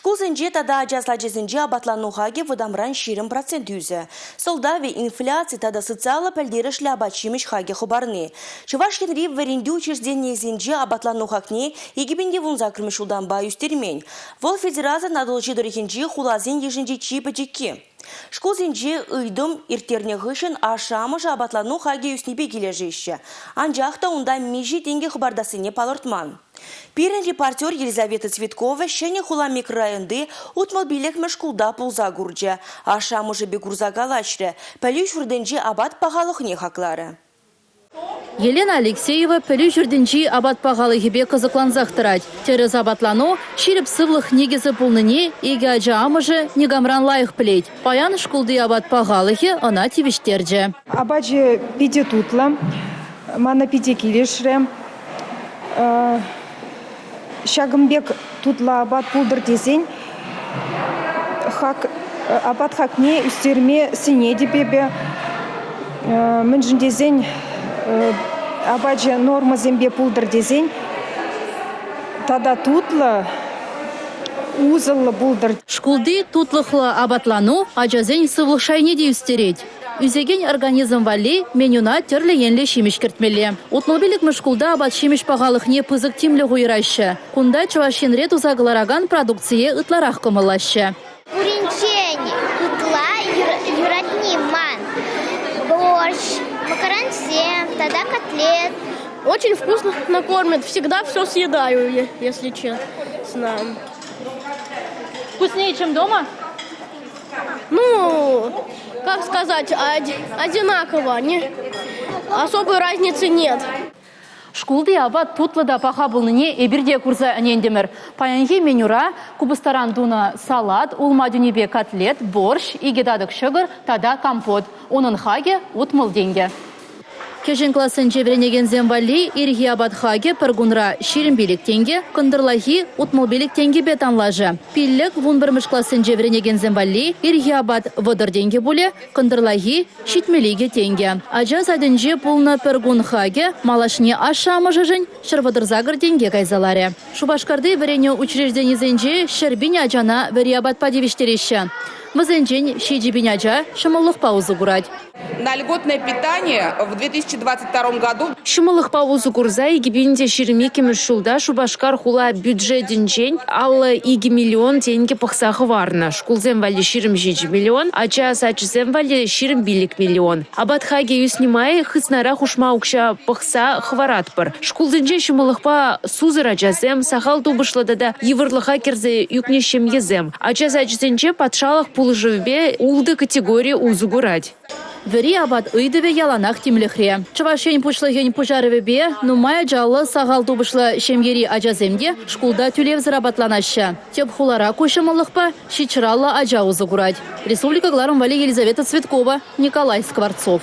Шкулсенче тата ача сачӗсенче апатлану хакӗ вӑтамран 20% ӳсӗ. Сӑлтавӗ – инфляци тата социаллӑ пӗлтерӗшлӗ апат-ҫимӗҫ хакӗ хӑпарни. Чӑваш Енри вӗрентӳ учрежденийӗсенче апатлану хакне 2018 ҫултанпа ӳстермен. Вӑл федерацин Атӑлҫи тӑрӑхӗнчи хуласен йышӗнче чи пӗчӗкки. Шкулсенче ыйтӑм ирттернӗ хыҫҫӑн ашшӗ-амӑшӗ апатлану хакӗ ӳснипе килӗшеҫҫӗ. Анчах та унта миҫе тенкӗ хӑпартассине палӑртман. Пирӗн репортер Елизавета Цветкова Ҫӗнӗ хула микрорайонти 65-мӗш шкулта пулса курчӗ. Ашшӗ-амӑшӗпе курса калаҫрӗ, пӗлӳ ҫуртӗнчи апат пахалӑхне хакларӗ. Елена Алексеева пӗлӳ ҫуртӗнчи апат пахалӑхӗпе кӑсӑклансах тӑрать. Тӗрӗс апатлану ҫирӗп сывлӑх никӗсӗ пулнине икӗ ача амӑшӗ никамран лайӑх пӗлет. Паян шкулти апат пахалӑхӗ ӑна тивӗҫтерчӗ. Апачӗ питӗ тутлӑ, мана питӗ килӗшрӗ. Ҫакӑн пек тутлӑ апат пултӑр тесен хак, апат хакне ӳстерме сӗнетӗп эпӗ. Мӗншӗн тесен апачӗ нормӑсемпе пултӑр тесен тата тутлӑ, усӑллӑ пултӑр. Шкулти тутлӑхлӑ апатлану ачасен сывлӑх шайне те ӳстерет. Ӳсекен организм валли менюна тӗрлӗ енлӗ ҫимӗҫ кӗртмелле. 65-мӗш шкулта апат-ҫимӗҫ пахалӑхне пысӑк тимлӗх уйӑраҫҫӗ. Кунта Чӑваш Енре туса кӑларакан продукцие ытларах кӑмӑллаҫҫӗ. Пуринчен ытла юратни ман борщ, макаронсем тата котлет. Очень вкусно накормят. Всегда все съедаю, если честно. Вкуснее, чем дома? Ну, как сказать, одинаково. Не, особой разницы нет. Шкулти апат тутлӑ та паха пулнине эпир те курса ӗнентӗмӗр. Паянхи менюра купӑстаран тунӑ салат, улма тӳнипе котлет, борщ, икӗ татӑк ҫӑкӑр тата компот. Унӑн хакӗ 60 тенкӗ. Кӗҫӗн классенче вӗренекенсем валли ирхи апат хакӗ пӗр кунра 25 тенкӗ, кӑнтӑрлахи 65 тенкӗпе танлашӗ. Пиллӗк вунпӗрмӗш классенче вӗренекенсем валли ирхи апат 30 тенкӗ пулӗ, кӑнтӑрлахи 72 тенкӗ. Ача садӗнче пулнӑ пӗр кун хакӗ малашне ашшӗ-амӑшӗшӗн 138 тенке кайса ларӗ. Шупашкарти вӗренӳ учрежденисенче 100 000 ачана вӗри апатпа тивӗҫтереҫҫӗ. Вӗсенчен 7 000 ача ҫӑмӑллӑхпа усӑ курать. На льготное питание в 2022 году Ҫӑмӑллӑхпа усӑ курса 2022-мӗш ҫулта Шупашкар хула бюджетӗнчен 52 миллион тенкӗ пӑхса хӑварнӑ. Шкулсем валли 27 миллион, ача сачӗсем валли 25 миллион. Апат хакӗ ӳснӗ май хыснара хушма укҫа пӑхса хӑваратпӑр. Шкулсенче ҫӑмӑллӑхпа сусӑр ачасем, сахал тупӑшлӑ тата йывӑрлӑха кӗрсе ӳкнӗ ҫемьесем. Ача сачӗсенче патшалӑх пулӑшӑвӗпе ултӑ категори усӑ курать. Вӗри апат ыйтӑвӗ яланах тимлӗхре. Чӑваш Ен Пуҫлӑхӗн пуҫарӑвӗпе нумай ачаллӑ, сахал тупӑшлӑ ҫемьери ачасем те шкулта тӳлевсӗр апатланаҫҫӗ. Тӗп хулара ку ҫӑмӑллӑхпа ҫичҫӗраллӑ ача усӑ курать. Республика кӑларӑм валли Елизавета Цветкова, Николай Скворцов.